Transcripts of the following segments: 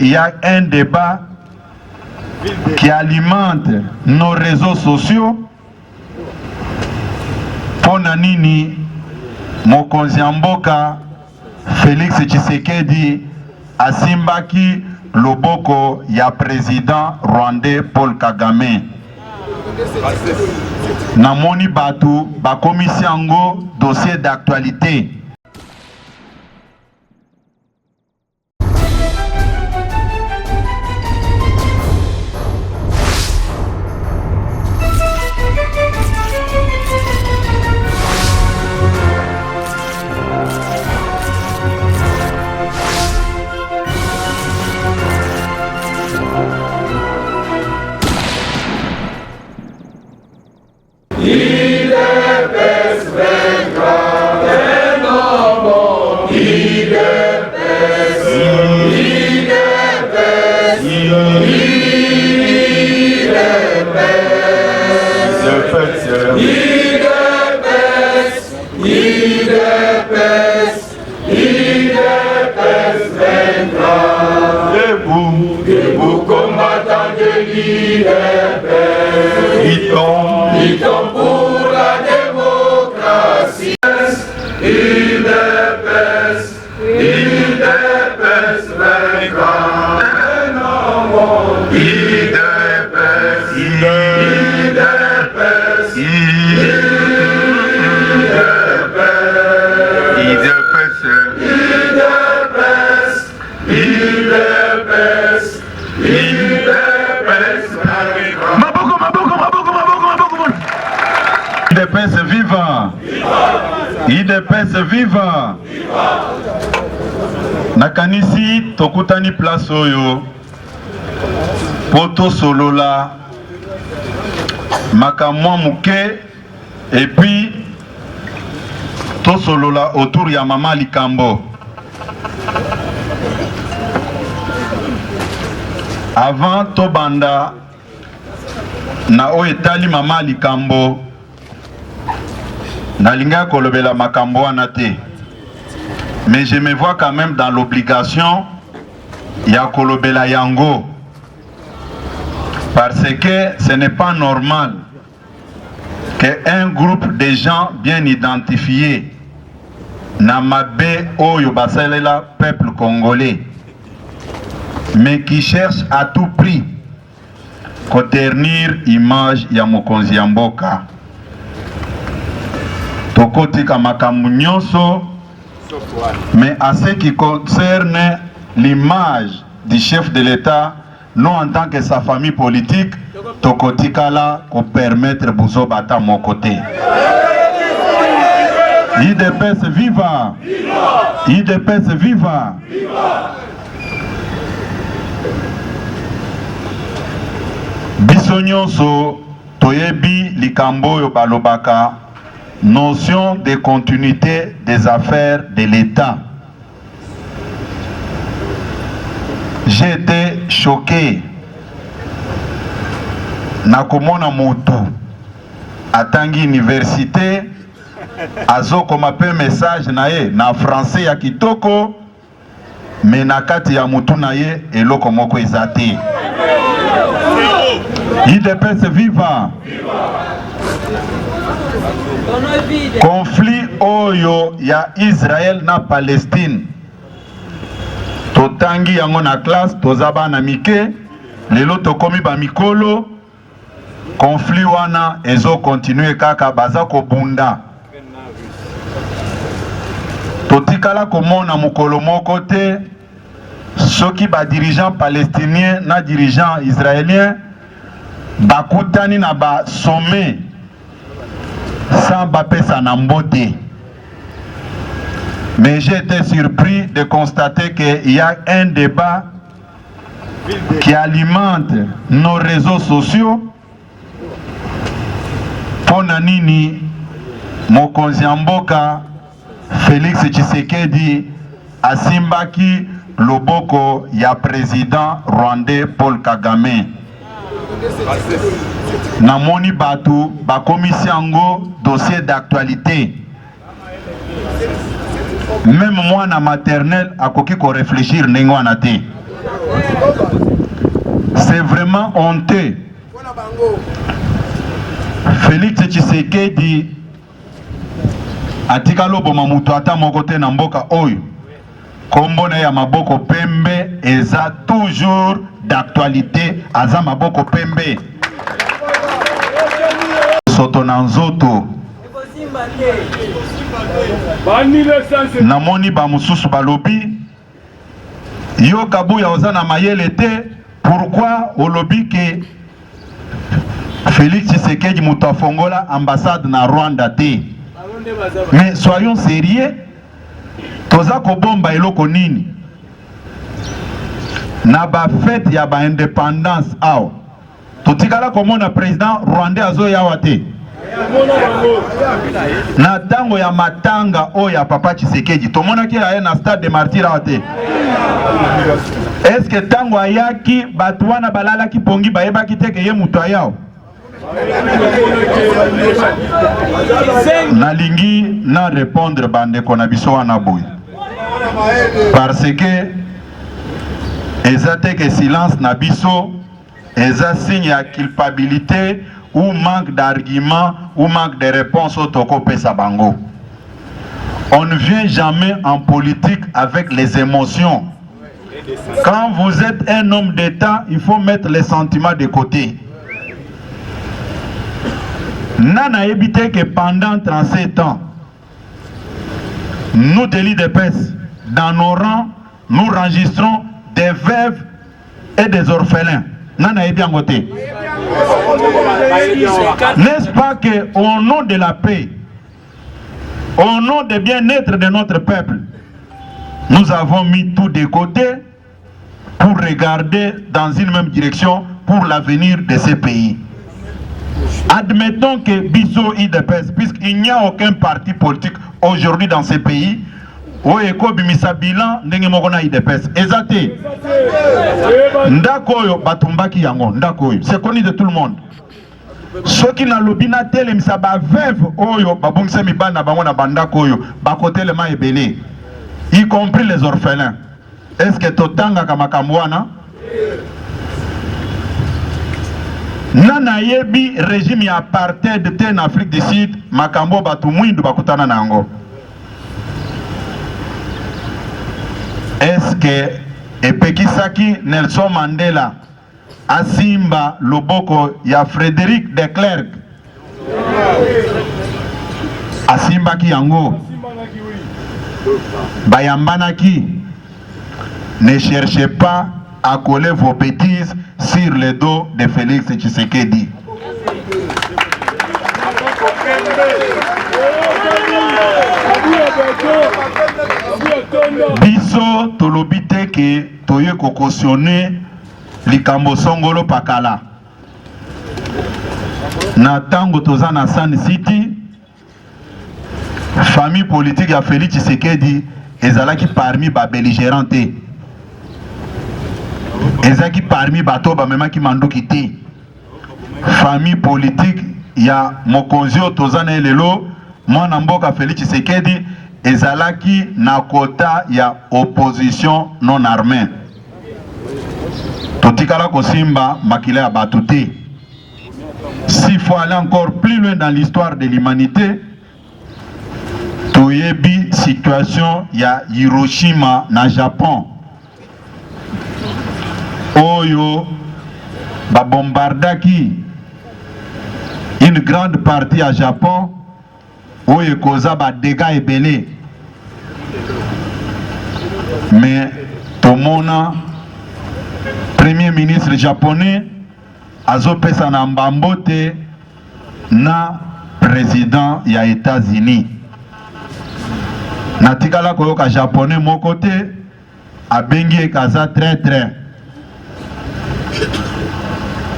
Il y a un débat qui alimente nos réseaux sociaux mpo na nini mokonzi ya mboka Felix Tshisekedi asimbaki loboko ya president rwandais Paul Kagame. Namoni bato bakomisi yango dossier d'actualité. Luttons pour la démocratie. UDPS, UDPS vaincra. UDPS, UDPS, UDPS, UDPS, UDPS, UDPS vaincra. Maboko, maboko, maboko, maboko, maboko. UDPS viva! UDPS viva! Nakanisi tokutani place oyo mpo tosolola makambo mwa moke et puis tosolola autour ya mama likambo. Avant tobanda na oyo etali mama likambo, nalingaki kolobela makambo wana te, mais je me vois quand même dans l'obligation ya kolobela yango parce que ce n'est pas normal que un groupe de gens bien identifiés na mabe oyo basalela peuple congolais mais qui cherche à tout prix koternir image ya mokonzi ya mboka. Tokotika makambo nyonso, mais à ce qui concerne l'image du chef de l'État, nous en tant que sa famille politique, tokotikala kopermettre buzoba ata moko te. UDPS viva! UDPS viva! Biso nyonso toyebi likambo oyo balobaka notion de continuité des affaires de l'État. J'ai été choqué na komona mutu atangi université azokoma pe message na ye na français ya kitoko mais na kati ya mutu na ye eloko moko eza te. UDPS viva! Conflit oyo ya Israël na Palestine totangi yango na classe, toza bana mike, lelo tokomi ba mikolo. Conflit wana ezo continuer kaka, baza kobunda. Totikala komona mokolo moko te soki ba dirigeants palestiniens na dirigeants israéliens bakutani na ba sommet sans bapesana mbote. Mais j'ai été surpris de constater qu'il y a un débat qui alimente nos réseaux sociaux. Mpo na nini mokonzi ya mboka Felix Tshisekedi asimbaki loboko ya president rwandais Paul Kagame? Namoni bato bakomisi yango dossier d'actualité. Meme mwana maternelle akoki ko reflechir ndenge wana te. C'est vraiment honteux. Félix Tshisekedi atikala oboma moto ata moko te na mboka oyo. Kombo na ye ya maboko pembe eza toujours d'actualité, aza maboko pembe. Soto na nzoto. Namoni ba mosusu balobi yo Kabuya oza na mayele te, pourquoi olobi ke Felix Tshisekedi moto afongola ambassade na Rwanda te? Mais soyons sérieux, toza kobomba eloko nini na ba fete ya ba independance awa? Totikala komona president rwandais azoya awa te. Na tango ya matanga oyo ya papa Tshisekedi tomonaki aye na stade de martyr awa te. Est-ce que tango ayaki bato wana balalaki pongi bayebaki te ke ye moto aya? Nalingi na répondre bandeko na biso wana boye parce que eza te ke silence na biso eza signe ya culpabilité ou manque d'argument ou manque de réponse oyo tokopesa bango. On ne vient jamais en politique avec les émotions. Quand vous êtes un homme d'État, il faut mettre les sentiments de côté. Nana yebi te que pendant 37 ans, nous de l'UDPS, dans nos rangs, nous enregistrons des veuves et des orphelins. Nana yebi yango te. N'est-ce pas que au nom de la paix, au nom du bien-être de notre peuple, nous avons mis tout de côté pour regarder dans une même direction pour l'avenir de ces pays. Admettons que biso UDPS, puisqu'il n'y a aucun parti politique aujourd'hui dans ces pays, oyo ekobimisa bilan ndenge moko na UDPS eza te. Ndako oyo batumbaki yango, ndako oyo c'est connu de tout le monde. Soki nalobi natelemisa ba veuve oyo babungisa mibali na bango na bandako oyo, bakotelema ebele, y compris les orphelins. Est-ce que totangaka makambo wana? Nani ayebi régime ya apartheid te na Afrique du Sud, makambo bato mwindu bakutana na yango? Est-ce que epekisaki Nelson Mandela asimba loboko ya Frederick de Klerk? Asimbaki yango, bayambanaki. Ne cherchez pas à coller vos bêtises sur le dos de Félix Tshisekedi. Biso tolobi te ke toye ko cautionner likambo songolo pakala. Na tango toza na Sun City, famille politique ya Félix Tshisekedi ezalaki parmi ba belligérants te, ezalaki parmi bato bamemaki manduki te. Famille politique ya mokonzi oyo toza na ye lelo, mwana mboka Félix Tshisekedi, ezalaki na kota ya opposition non armée. Totikala kosimba makila ya bato te. S'il faut aller encore plus loin dans l'histoire de l'humanité, toyebi situation ya Hiroshima na Japon oyo babombardaki une grande partie ya Japon oyo ekoza ba dégâts ebele, mais tomona premier ministre japonais azopesa na mbambote na président ya États-Unis. Natikala koyoka japonais moko te abengi ye kaza traître.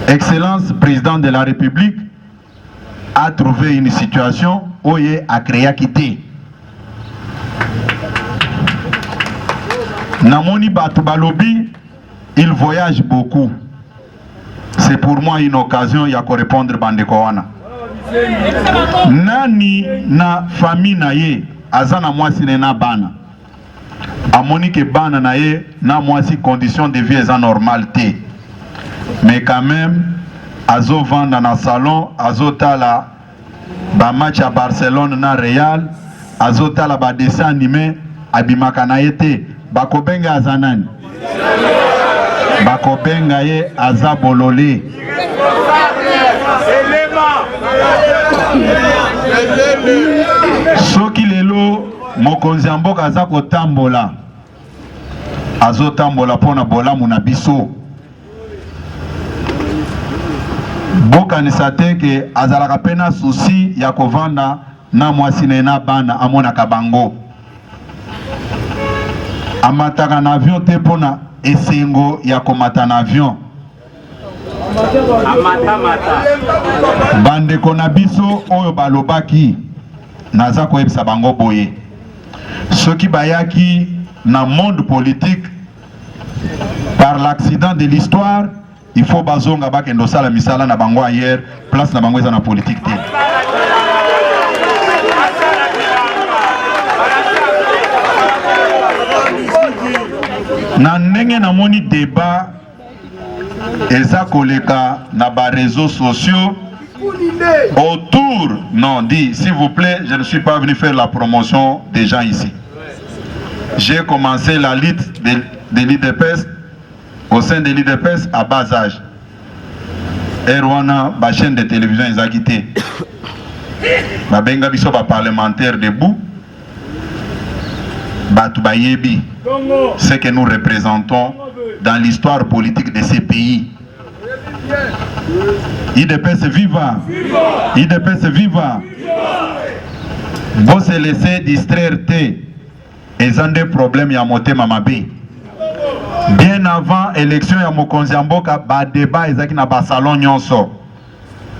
Excellence président de la République a trouvé une situation oyo a créaki te. Namoni bato balobi il voyage beaucoup. C'est pour moi une occasion ya ko répondre bandeko wana. Nani na famille na ye aza na mwasi ne na bana? Amoni ke bana na ye na mwasi condition de vie eza normal te, mais quand même azovanda na salon, azotala ba match ya Barcelone na Real, azotala ba dessin anime, abimaka na ye te. Bakobenga aza nani? Bakobenga ye aza bolole. Soki lelo mokonzi ya mboka aza kotambola, azotambola mpo na bolamu na biso. Bokanisa te ke azalaka mpe na souci ya kovanda na mwasi na ye na bana, amonaka bango. Amataka na avion te mpo na esengo ya komata na avion. Bandeko na biso oyo balobaki, naza koyebisa bango boye, soki bayaki na monde politique par l'accident de l'histoire, il faut bazonga bakende osala misala na bango ailleurs, place na bango eza na politique te. Na ndenge namoni débat eza koleka na ba réseaux sociaux autour, non, dit s'il vous plaît, je ne suis pas venu faire la promotion des gens ici. J'ai commencé la lutte de l'UDPS au sein de l'UDPS à bas âge. Erwana ba chaîne de télévision ezalaki te, babenga biso ba parlementaire debout, bato bayebi ce que nous représentons dans l'histoire politique de ces pays. UDPS viva! UDPS viva! Bo se laisser distraire te, eza nde problème ya motema mabe. Bien avant élection ya mokonzi ya mboka, ba débat ezalaki na ba salon nyonso.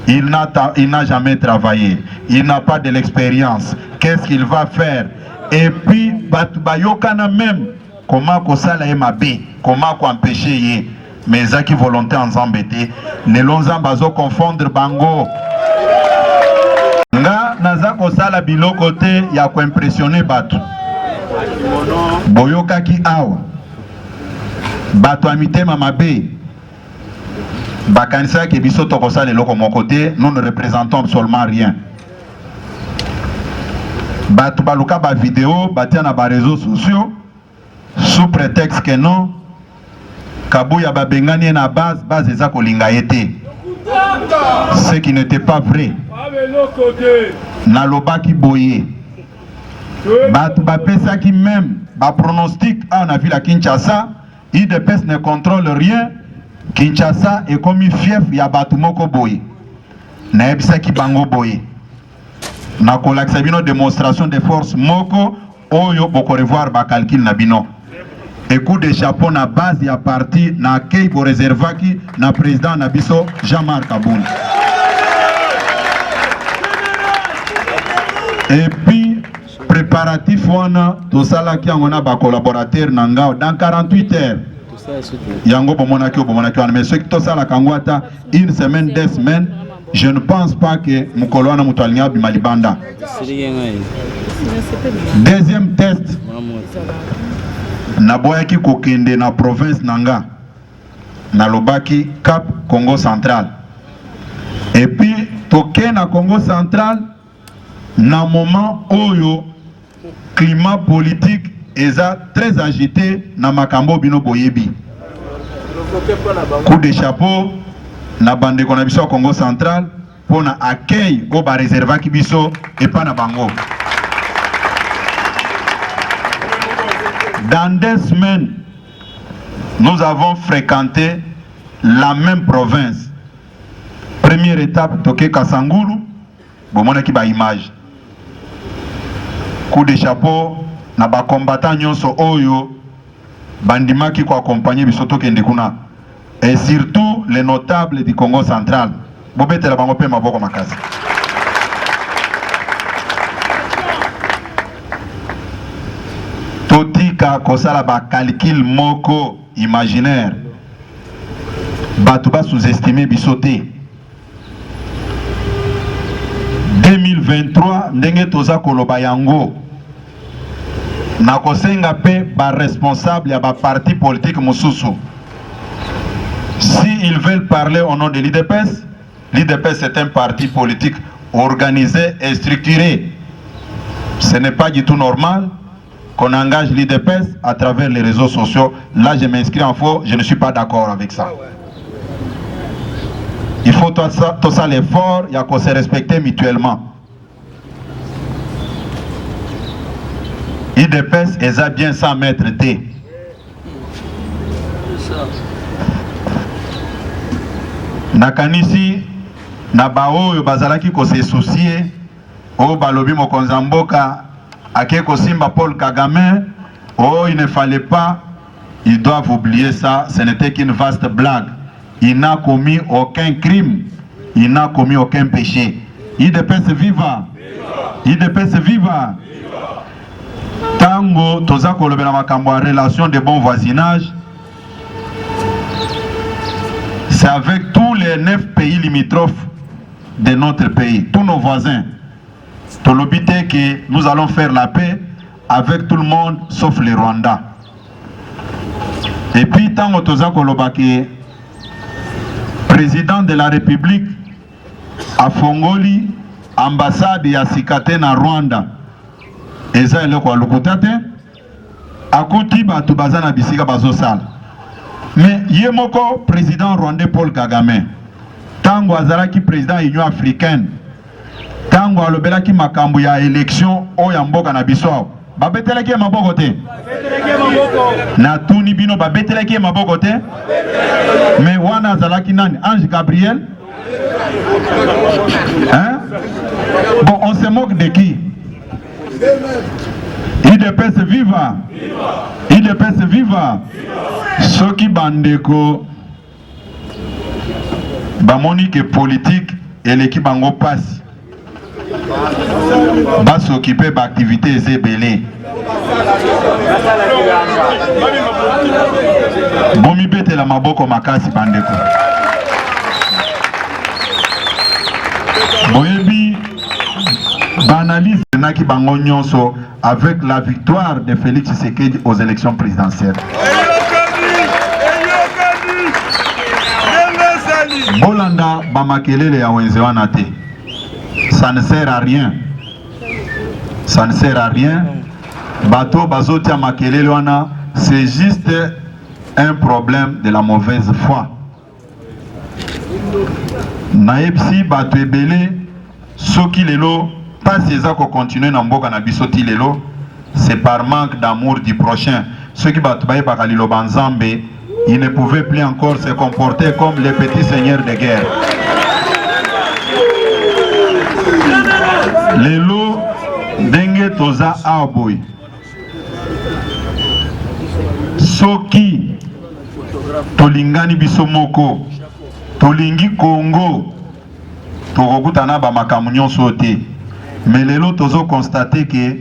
Il n'a jamais travaillé, il n'a pas de l'expérience. Qu'est-ce qu'il va faire? Et puis bato bayokana même comment kosala ye mabe, comment koempêcher ye, mais ezalaki volonté ya Nzambe te. Lelo Nzambe azo confondre bango. Nga naza kosala biloko te ya koimpressionner bato. Boyokaki awa bato ya mitema mabe bakanisaki biso tokosala eloko moko te, nous ne représentons absolument rien. Bato baluka ba video batia na ba réseaux sociaux sous prétexte que non, Kabuya babengani ye na base, base eza kolinga ye te, ce qui n'était pas vrai. Nalobaki boye, bato bapesaki même ba pronostic awa na ville ya Kinshasa, UDPS ne contrôle rien, Kinshasa ekomi fief ya bato moko boye. Nayebisaki bango boye, nakolakisa bino démonstration de force moko oyo bokorevoir ba calcul na bino. Et coup de chapeau na base ya parti na accueil boreservaki na président na biso Jean-Marc Kabund. Et puis préparatif wana tosalaki yango na ba collaborateur na ngao dans 48 heures yango bomonaki oyo bomonaki wana, mais soki tosalaka yango ata une semaine, 2 semaines, je ne pense pas que mokolo wana moto alingi abima libanda. Deuxième test, naboyaki kokende na province na nga, nalobaki Cap Congo Central, et puis toke na Congo Central na moment oyo climat politique eza très agité na makambo bino boyebi. Coup de chapeau na bandeko na biso ya Congo Central mpona accueil oyo bareservaki biso epa na bango. Dans 2 semaines, nous avons fréquenté la même province. Première étape, toke Kasangulu, bomonaki ba image. Coup de chapeau na ba combattants nyonso oyo bandimaki ko accompagner biso tokende kuna, et surtout les notables du Congo central. Bobetela bango pe maboko makasi. Totika kosala ba calcul moko imaginaire, bato ba sous-estimer biso te. 2023 ndenge toza koloba yango, Nakosenga mpe ba responsable ya ba parti politique mosusu, si ils veulent parler au nom de l'UDPS, l'UDPS est un parti politique organisé et structuré. Ce n'est pas du tout normal qu'on engage l'UDPS à travers les réseaux sociaux. Là, je m'inscris en faux, je ne suis pas d'accord avec ça. Il faut tout ça, tout ça l'effort, il y a qu'on se respecter mutuellement. UDPS eza bien sans maître te. Nakanisi na baoyo bazalaki ko se soucier oyo balobi mokonzi ya mboka ake kosimba Paul Kagame, oh il ne fallait pas, ils doivent oublier ça, ce n'était qu'une vaste blague. Il n'a commis aucun crime, il n'a commis aucun péché. UDPS viva! UDPS viva! Tango toza kolobela makambo ya relation de bon voisinage, c'est avec tous les 9 pays limitrophes de notre pays, tous nos voisins. Tolobi te que nous allons faire la paix avec tout le monde sauf le Rwanda. Et puis tango toza koloba ke président de la République afongoli ambassade ya sika te na Rwanda, eza eloko ya lokuta te, akuti bato baza na bisika bazosala. Mais ye moko président rwandais Paul Kagame tango azalaki président Union africaine, tango alobelaki makambo ya élection oyo ya mboka na biso awa, babetelaki ye maboko te? Natuni bino, babetelaki ye maboko te? Mais wana azalaki nani? Ange Gabriel? Hein? Bon, on se moque de qui? UDPS viva! UDPS viva! Soki bandeko bamoni ke politique eleki bango pasi, basokipe ba activité eza ebele, bomibetela maboko makasi bandeko. Boyebi baanalyse naki bango nyonso avec la victoire de Félix Tshisekedi aux élections présidentielles. Bolanda ba makelele ya wenze wana te. Ça ne sert à rien. Ça ne sert à rien. Bato bazotia makelele wana, c'est juste un problème de la mauvaise foi. Nayebisi bato ebele soki lelo pasi eza ko continuer na mboka na biso ti lelo, c'est par manque d'amour du prochain. Soki bato bayebaka liloba Nzambe, il ne pouvait plus encore se comporter comme les petits seigneurs de guerre. Lelo ndenge toza awa boye, soki tolingani biso moko, tolingi Congo, tokokutana ba makambo nyonso oyo te. Mais lelo tozo constater que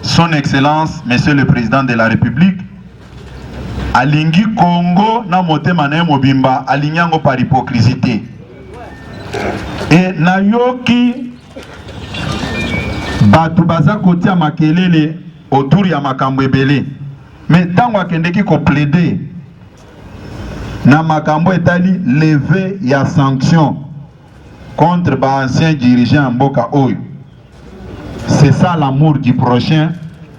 son excellence monsieur le président de la République alingi Congo na motema na ye mobimba, alingi yango par hypocrisie te. Et nayoki bato baza kotia makelele autour ya makambo ebele, mais ntango akendeki ko plaider na makambo etali levée ya sanction contre ba anciens dirigeants ya mboka oyo, c'est ça l'amour du prochain.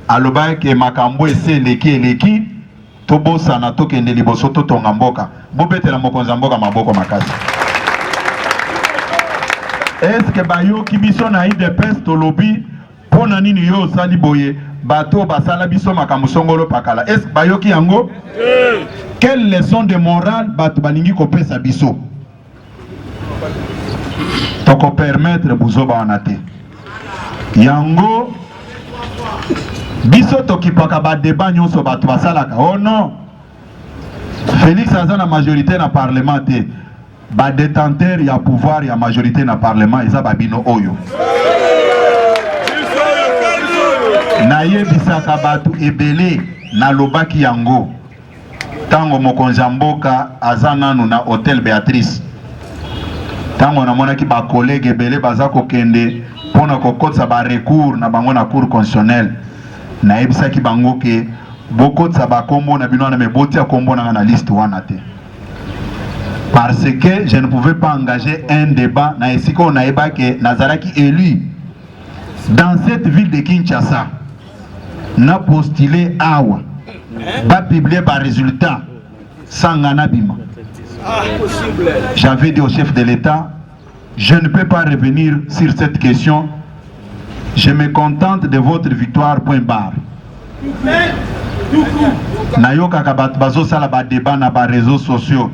Alobaki ke makambo esi eleki eleki, tobosana, tokende liboso, totonga mboka. Bobetela mokonzi ya mboka maboko makasi. Est-ce que bayoki biso na UDPS tolobi mpo na nini yo osali boye, bato basala biso makambo songolo pakala? Est-ce que bayoki yango? Quelle leçon de morale bato balingi kopesa biso? Toko permettre buzoba wana te. Yango biso tokipaka ba débat nyonso bato basalaka. Oh non, Félix aza na majorité na parlement te. Ba détenteur ya pouvoir ya majorité na parlement eza ba bino oyo. Nayebisaka bato ebele, nalobaki yango tango mokonzi ya mboka aza nanu na Hotel Beatrice, tango namonaki ba collègue ebele baza kokende mpona kokotisa ba recours na bango na cour constitutionnelle. Nayebisaki bango ke bokotisa ba kombo na bino wana mais botia kombo nanga na liste wana te. Parce que je ne pouvais pas engager un débat na esika oyo nayeba ke nazalaki élu dans cette ville de Kinshasa. Na postuler awa ba publier ba résultats sans nga nabima. J'avais dit au chef de l'État, je ne peux pas revenir sur cette question. Je me contente de votre victoire, point barre. Nayokaka bato bazosala ba débat na ba réseaux sociaux.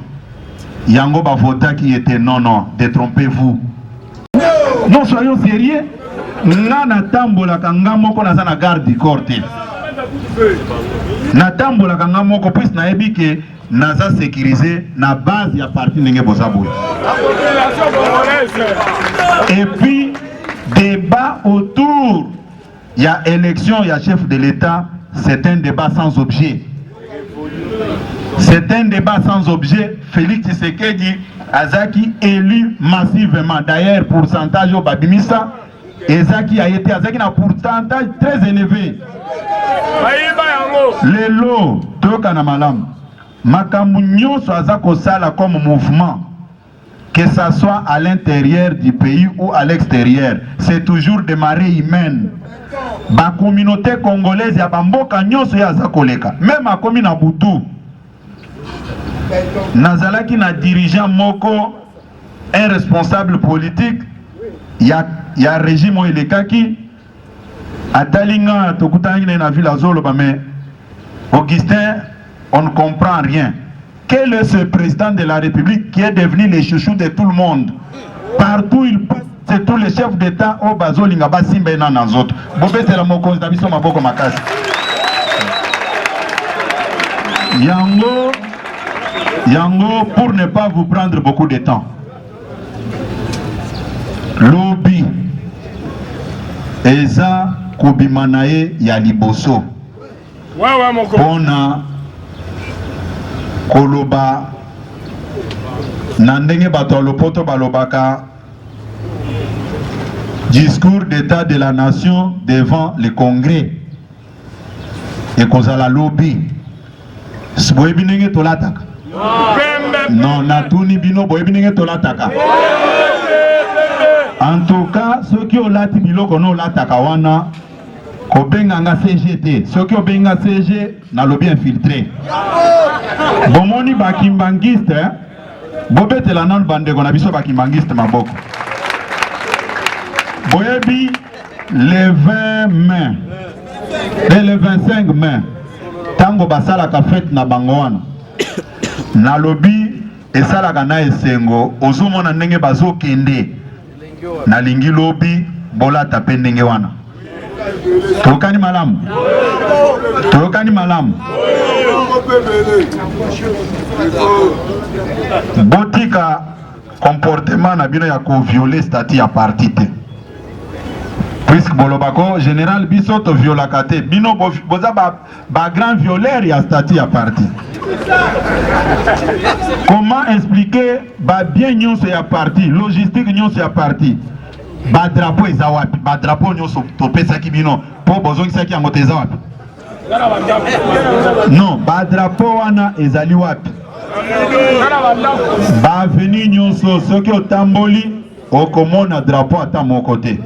Yango bavotaki ete non non, détrompez-vous. Non, soyons sérieux. Nga natambolaka nga moko, naza na garde du corps te. Natambolaka nga moko puisque nayebi ke naza sécurisé na base ya parti ndenge boza boye. Et puis débat autour ya élection ya chef de l'État, c'est un débat sans objet. C'est un débat sans objet. Félix Tshisekedi azaki élu massivement. D'ailleurs, pourcentage oyo babimisa ezaki a été azaki na pourcentage très élevé. Lelo toyokana malamu, makambo nyonso aza kosala comme mouvement, que ça soit à l'intérieur du pays ou à l'extérieur, c'est toujours des marées humaines. Ba communauté congolaise ya bamboka nyonso ye aza koleka, même akomi na butu. Nazalaki na dirigeant moko, un responsable politique ya régime oyo elekaki, atali nga, tokutanaki na ye na ville, azoloba: "Mais Augustin, on ne comprend rien. Quel est ce président de la République qui est devenu le chouchou de tout le monde? Partout il passe, c'est tous les chefs d'État oyo bazolinga basimba ye na nzoto." Bobetela mokonzi na biso maboko makasi. Yango yango, pour ne pas vous prendre beaucoup de temps, lobi eza kobima na ye ya liboso mpona koloba na ndenge bato ya lopoto balobaka discours d'état de la nation devant le Congrès. Ekozala lobi. Boyebi ndenge tolataka? Non, natuni bino, boyebi ndenge tolataka? En tout cas, soki olati biloko no olataka wana, kobenga nga SG te. Soki obenga SG, nalobi infiltré. Bomoni bakimbangiste, bobetela nanu bandeko na biso bakimbangiste maboko. Boyebi le 20 mai et le 25 mai, ntango basalaka fête na bango wana, nalobi esalaka na esengo, ozomona ndenge bazokende. Nalingi lobi bolata mpe ndenge wana. Toyokani malamu? Toyokani malamu? Botika comportement na bino ya kovioler statut ya parti te, puisque bolobako général biso toviolaka te. Bino boza ba grand violeur ya statut ya parti. Comment expliquer babien nyonso ya parti, logistique nyonso ya parti, badrapeau eza wapi? Badrapeau nyonso topesaki bino mpo bozongisaki yango te, eza wapi? Non, badrapeau wana ezali wapi? Baavenue nyonso soki otamboli, okomona drapeau ata moko te.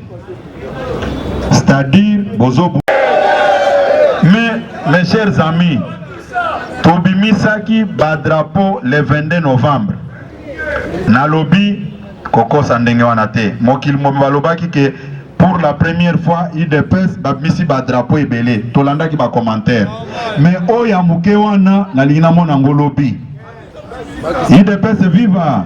C'est-à-dire bozo. Mais mes chers amis, tobimisaki badrapeau le 22 novembre. Nalobi kokosa ndenge wana te. Mokili mobi balobaki ke pour la première fois UDPS babimisi badrapeau ebele. Tolandaki bacommentaire, mais oyo ya moke wana nalingi namona yango lobi. UDPS viva!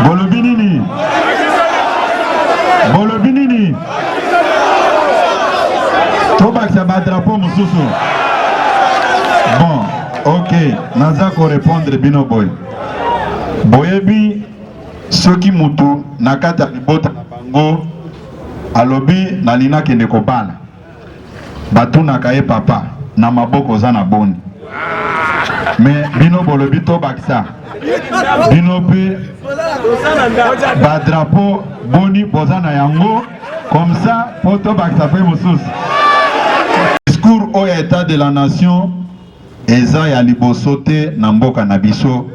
Bolobi nini? Bolobi nini? Tobakisa badrapeau mosusu? Bon, ok, naza korépondre bino boye. Boyebi soki mutu na kati ya libota na bango alobi nalingi nakende kobala, batunaka ye: "Papa, na maboko oza na boni?" Mais bino bolobi tobakisa bino mpe badrapo boni boza na yango comme ça mpo tobakisa mpe mosusu. Discours oyo ya etat de la nation eza ya liboso te na mboka na biso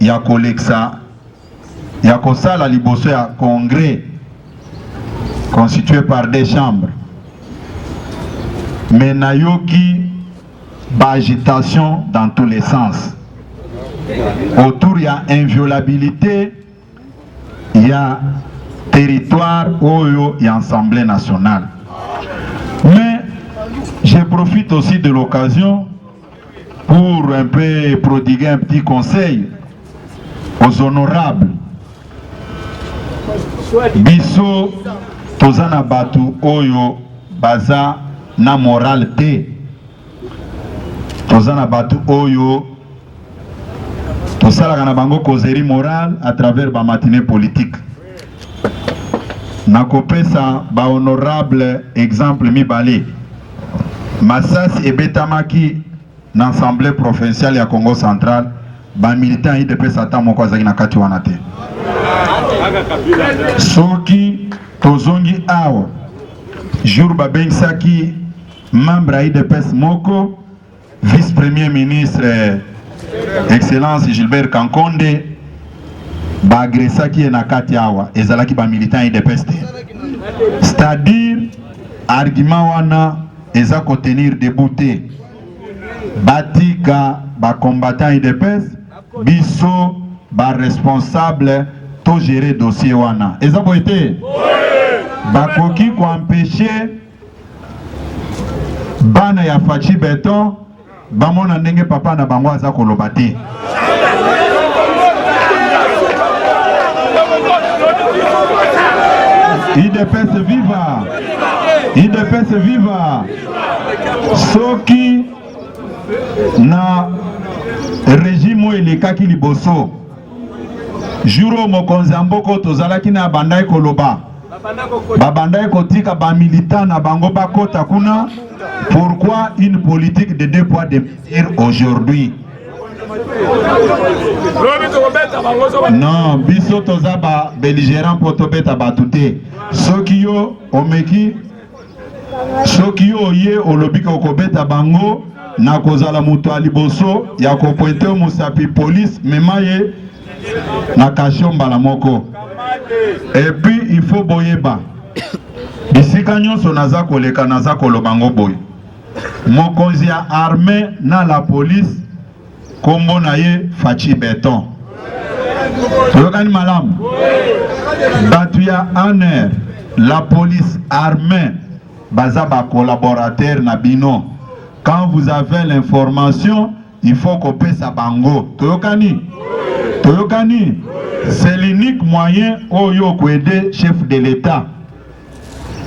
ya kolekisa ya kosala liboso ya congrès constitué par des chambres, mais nayoki ba agitation dans tous les sens autour ya inviolabilité ya territoire oyo ya Assemblée nationale. Mais je profite aussi de l'occasion pour un peu prodiguer un petit conseil aux honorables. Biso toza na bato oyo baza na morale te, toza na bato oyo tosalaka na bango causerie morale à travers ba matinée politique. Nakopesa ba honorable exemple mibale. Masasi ebetamaki na assemblée provinciale ya Congo central, ba militants ya UDPS ata moko azalaki na kati wana te. Soki tozongi awa jour babengisaki membre ya UDPS moko, vice premier ministre excellence Gilbert Kankonde, baagresaki ye na kati awa, ezalaki ba militants ya UDPS te. C'est-à-dire argument wana eza kotenir debout te. Batika ba combattants UDPS, biso ba responsable to gérer dossier wana. Eza boye te? Bakoki koempêcher bana ya Fatshi Beton bamona ndenge papa na bango aza koloba te. UDPS viva! UDPS viva! Soki na régime oyo elekaki liboso, jour oyo mokonzi ya mboka oyo tozalaki na abandaki koloba, babandaki kotika ba militants na bango bakota kuna. Pourquoi une politique de deux poids deux mesures aujourd'hui? Non, biso toza ba belligérant mpo tobeta bato te. Soki yo omeki, soki yo oye olobi ke okobeta bango, nakozala moto ya liboso ya kopointe yo mosapi, police mema ye na kasho mbala moko. Et puis il faut boyeba bisika nyonso naza koleka, naza koloba ngo boye, mokonzi ya armée na la police kombo na ye Fatshi Beton. Toyokani malamu? Bato ya ANR, la police, armée baza ba collaborateurs na bino. Quand vous avez l'information, il faut kopesa bango. Toyokani? Toyokani? C'est l'unique moyen oyo koaider chef de l'État.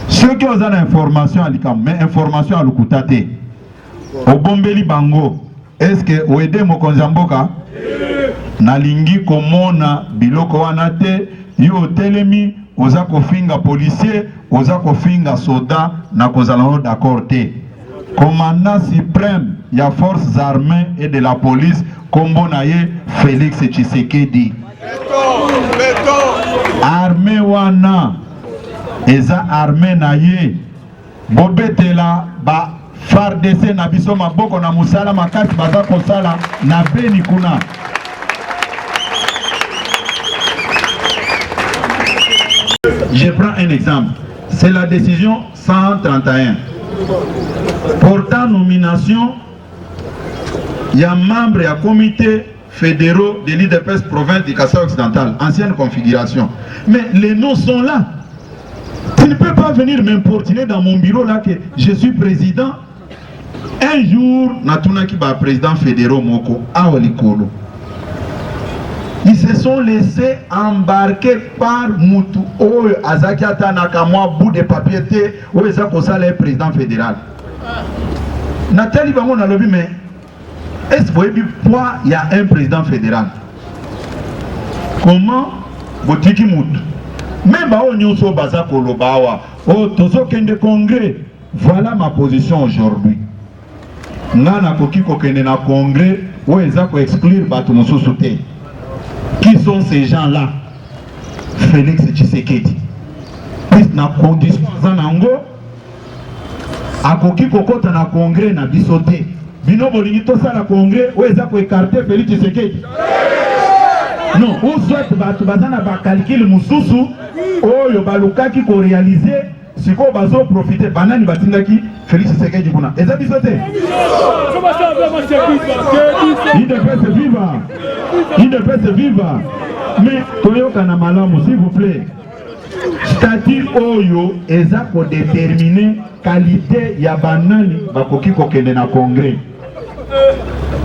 Soki oza na information ya likambo, mais information ya lokuta te, obombeli bango, est-ce que oede mokonzi ya mboka? Nalingi komona biloko wana te. Yo otelemi oza kofinga policier, oza kofinga soda, na kozala no d'accord te. Commandant suprême ya forces armées et de la police, kombo na ye Félix Tshisekedi. Armée wana eza armée na ye. Bobetela ba FARDC na biso maboko na mosala makasi baza kosala na Beni kuna. Je prends un exemple, c'est la décision 131 portant nomination ya membre ya comité fédéraux de l'UDPS province du Kasaï occidental, ancienne configuration. Mais les noms sont là. Tu ne peux pas venir m'importuner dans mon bureau là que je suis président. Un jour, natunaki ba président fédéraux moko awa likolo. Ils se sont laissés embarquer par mutu oyo azaki ata na kamwa bout de papier te oyo eza kosala ye président fédéral. Natali bango nalobi, mais est-ce boyebi poids ya un président fédéral? Comment botiki mutu? Même baoyo nyonso baza koloba awa, oh tozokende congrès. Voilà ma position aujourd'hui. Nga nakoki kokende na congrès oyo eza koexclure bato mosusu te. Qui sont ces gens là? Félix Tshisekedi, puis na condition aza nango, akoki kokota na congrès na biso te. Bino bolingi tosala congrès oyo eza koécarter Félix Tshisekedi? Non, ou soit bato baza na bacalculs mosusu oyo balukaki koréaliser. Sikoyo bazoprofiter. Banani batindaki Félix Tshisekedi kuna? Eza biso te. UDPS viva! UDPS viva! Mais toyokana malamu, s'il vous plaît. Statut oyo eza kodéterminer qualité ya banani bakoki kokende na congrès.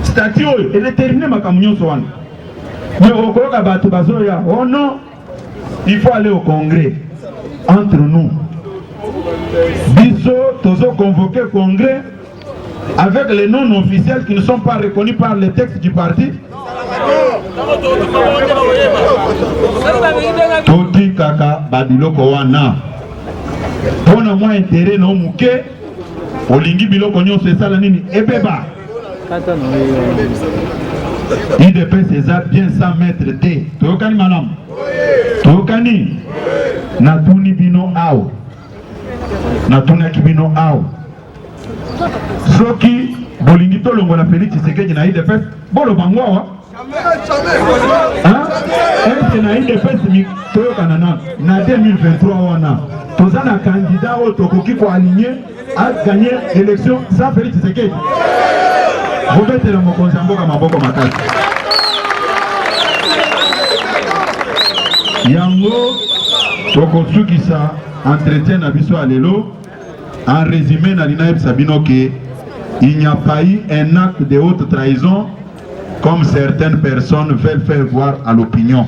Statut oyo edéterminer makambo nyonso wana. Mais okoyoka bato bazoya: "Oh non, il faut aller au congrès." Entre nous, biso tozoconvoquer congrès avec les non officiels qui ne sont pas reconnus par les textes du parti. Totikaka babiloko wana mpona mwa intérêt na moke. Olingi biloko nyonso esala nini? Ebeba. UDPS eza bien sans maître te. Toyokani malamu? Toyokani? Natuni bino awa, natunaki bino awa, soki bolingi tolongola Félix Tshisekedi na UDPS, boloba ngo awa. Ete na UDPS, toyokana nano, na 2023 wana toza na candidat oyo tokoki koaligner agagner élection sans Félix Tshisekedi? Bobetela mokonzi ya mboka maboko makasi. Yango tokosukisa entretien na biso ya lelo. En résumé, nalingi nayebisa bino ke il n'y a pas eu un acte de haute trahison comme certaines personnes veulent faire voir à l'opinion.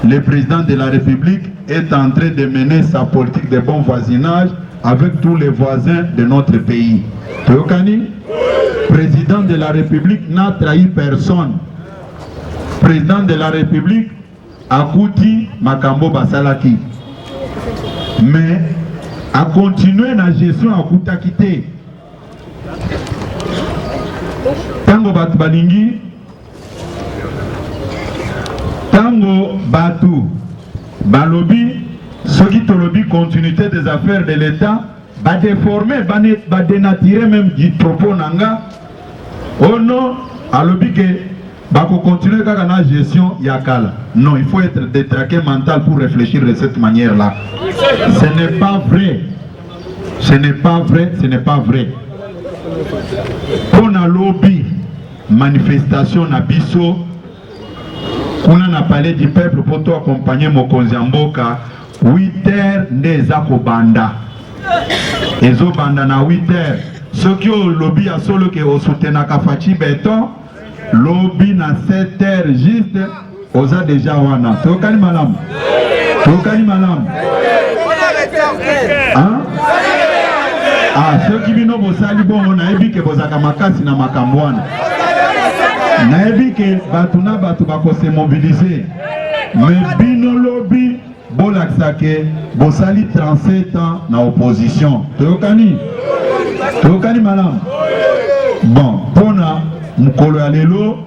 Le président de la République est en train de mener sa politique de bon voisinage avec tous les voisins de notre pays. Toyokani? Président de la République n'a trahi personne. Président de la République akuti makambo basalaki, mais acontinuer na gestion akutaki te. Ntango bato balingi, ntango bato balobi, soki tolobi continuité des affaires de l'État, badéformer, badénaturer même du propos na nga. Oh non, alobi ke bakocontinuer kaka na gestion ya kala. Non, il faut être détraqué mental pour réfléchir de cette manière là. Ce n'est pas vrai, ce n'est pas vrai, ce n'est pas vrai. Mpo na lobi, manifestation na biso kuna na Palais du Peuple mpo to accompagner mokonzi ya mboka, 8 heures nde eza kobanda. Ezobanda na 8 heures. Soki olobi ya solo ke osoutenaka Fatshi Béton, lobi na 7 heures juste oza déjà wana. Toyokani malamu? Toyokani malamu? Hein? Ah, soki bino bosali bongo, nayebi ke bozalaka makasi na makambo wana. Nayebi ke bato na bato bakose mobiliser, mais bino lobi bolakisa ke bosali 37 ans na opposition. Toyokani? Toyokani malamu? Bon, mpona mokolo ya lelo,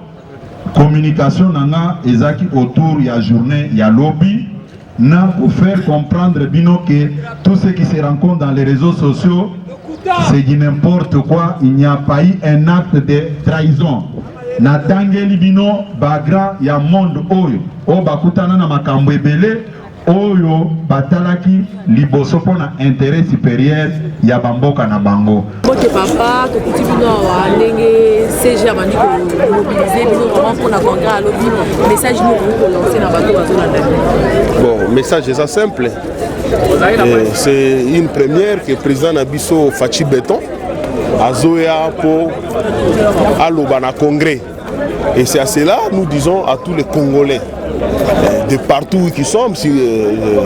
communication na nga ezalaki autour ya journée ya lobi, na kofaire comprendre bino que tout ce qui se rencontre dans les réseaux sociaux, c'est du n'importe quoi. Il n'y a pas eu un acte de trahison. Natangeli bino bagrand ya monde oyo, oyo bakutana na makambo ebele, oyo batalaki liboso mpona intérêt supérieur ya bamboka na bango. Mbote papa, tokuti bino awa ndenge SG abandi komobiliser bino vraiment mpona congrès. Alobi message nini okoki kolancer na bato bazolanda bino? Bon, message eza simple. C'est une première que président na biso Fatshi Béton azoya mpo aloba na congrès. Et c'est à cela, nous disons à tous les Congolais de partout où ils sont, si,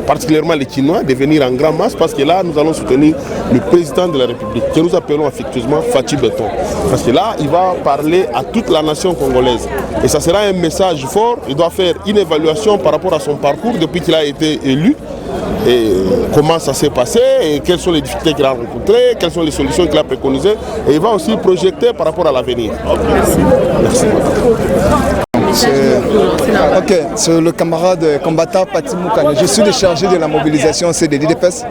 particulièrement les Kinois, de venir en grande masse parce que là, nous allons soutenir le président de la République, que nous appelons affectueusement Fatshi Béton. Parce que là, il va parler à toute la nation congolaise. Et ça sera un message fort. Il doit faire une évaluation par rapport à son parcours depuis qu'il a été élu. Et comment ça s'est passé et quelles sont les difficultés qu'il a rencontrées, quelles sont les solutions qu'il a préconisées. Et il va aussi projeter par rapport à l'avenir. Merci. Merci. Ok, c'est le camarade combattant Pati Moukane. Je suis le chargé de la mobilisation CD l'UDPS.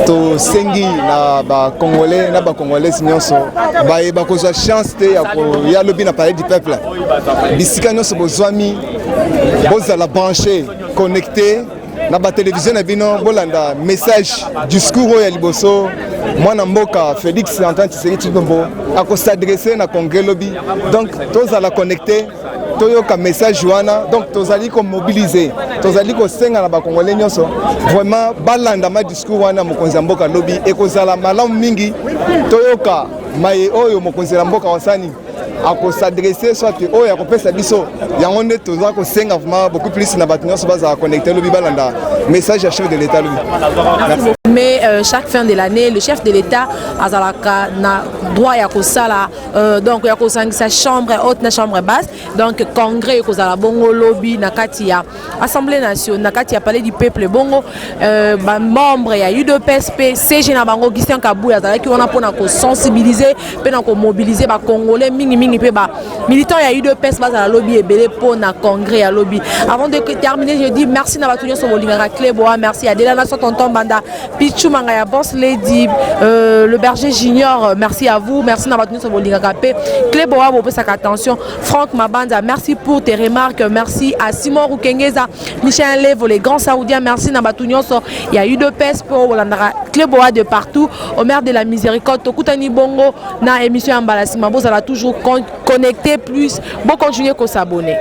Tosengi na ba Congolais na ba Congolaises nyonso baye bakozwa chance te ya koya lobi na Palais du Peuple. Bisika nyonso bozwami, bozala branché, connecté na batelevizio na bino, bolanda message, discours oyo ya liboso mwana mboka Félix Antoine Tshisekedi Tshilombo akos'adresser na congrès lobi. Donc tozala connecté, toyoka message wana. Donc tozali komobiliser, tozali kosenga na Bakongolais nyonso vraiment balanda ma discours wana mokonzi ya mboka lobi. Ekozala malamu mingi toyoka maye oyo mokonzi ya mboka wasani akos'adresser, soit oyo akopesa biso. Yango nde toza kosenga vraiment beaucoup plus na bato nyonso bazala connecté lobi, balanda message ya chef de l'État lobi. Mais chaque fin de l'année, le chef de l'État azalaka na droit ya kosala donc ya kosangisa chambre haute na chambre basse. Donc congrès ekozala bongo lobi na kati ya Assemblée nationale, na kati ya Palais du Peuple. Bongo bamembre ya UDPS mpe SG na bango Gustin Kabuya azalaki wana mpona kosensibiliser mpe na komobiliser Bacongolais mingimingi mpe bamilitant ya UDPS bazala lobi ebele mpona congrès ya lobi. Avant de terminer, je dis merci na bato nyonso bolingaka Cleboa. Merci Adela Nation, Tonton Banda, Pichu Manga ya Boss Lady, le berger junior, merci à vous. Merci na bato nyonso bolingaka mpe Cleboa, bopesaka attention. Franck Mabanza, merci pour tes remarques. Merci à Simon Rukengeza, Michel Levo, les grands Saoudiens. Merci na bato nyonso ya UDPS mpo bolandaka Cleboa de partout. Au maire de la Miséricorde, tokutani bongo na émission ya mbala nsima. Bozala toujours connecté, plus bocontinue kos'abonner.